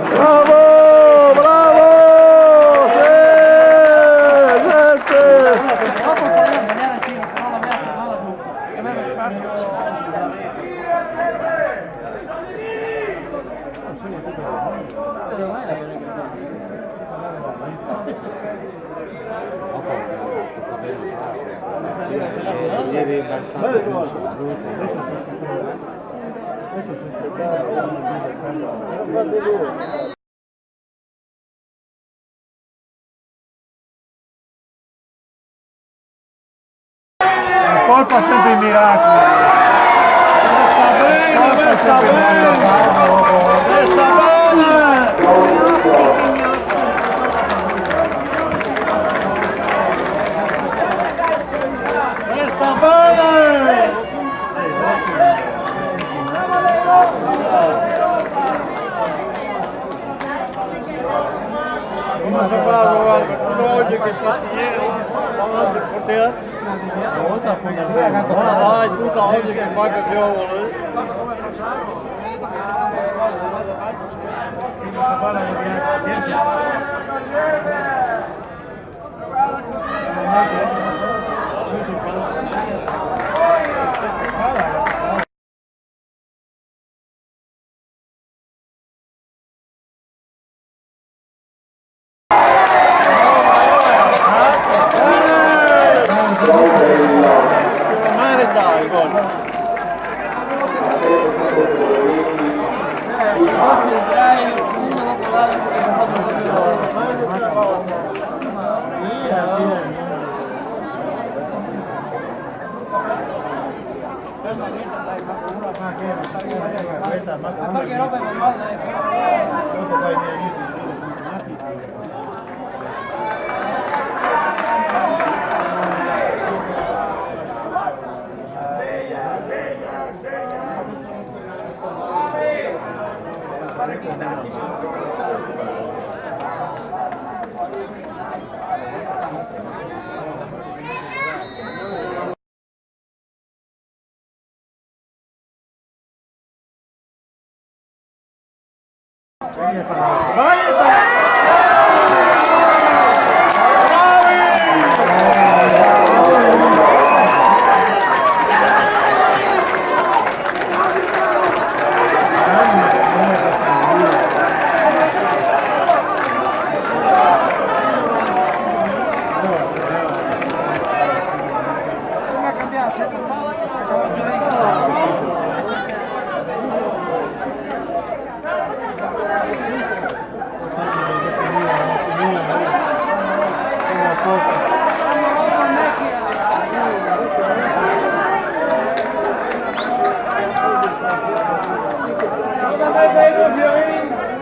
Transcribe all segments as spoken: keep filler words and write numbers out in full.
Bravo, bravo! Sì, sì, sì. La colpa sempre i miracoli. Sta ben, sta ben. Sta ben. Sta ben. Come se fa, varda, tuta ogia che fa, eh, avanti, porta. Ah, dai, tuta ogia che fa che piove, eh.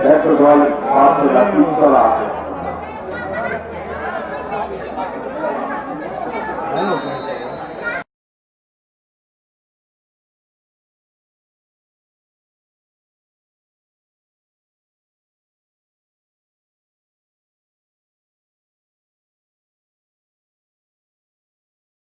Terzo gol fatto da Pistola.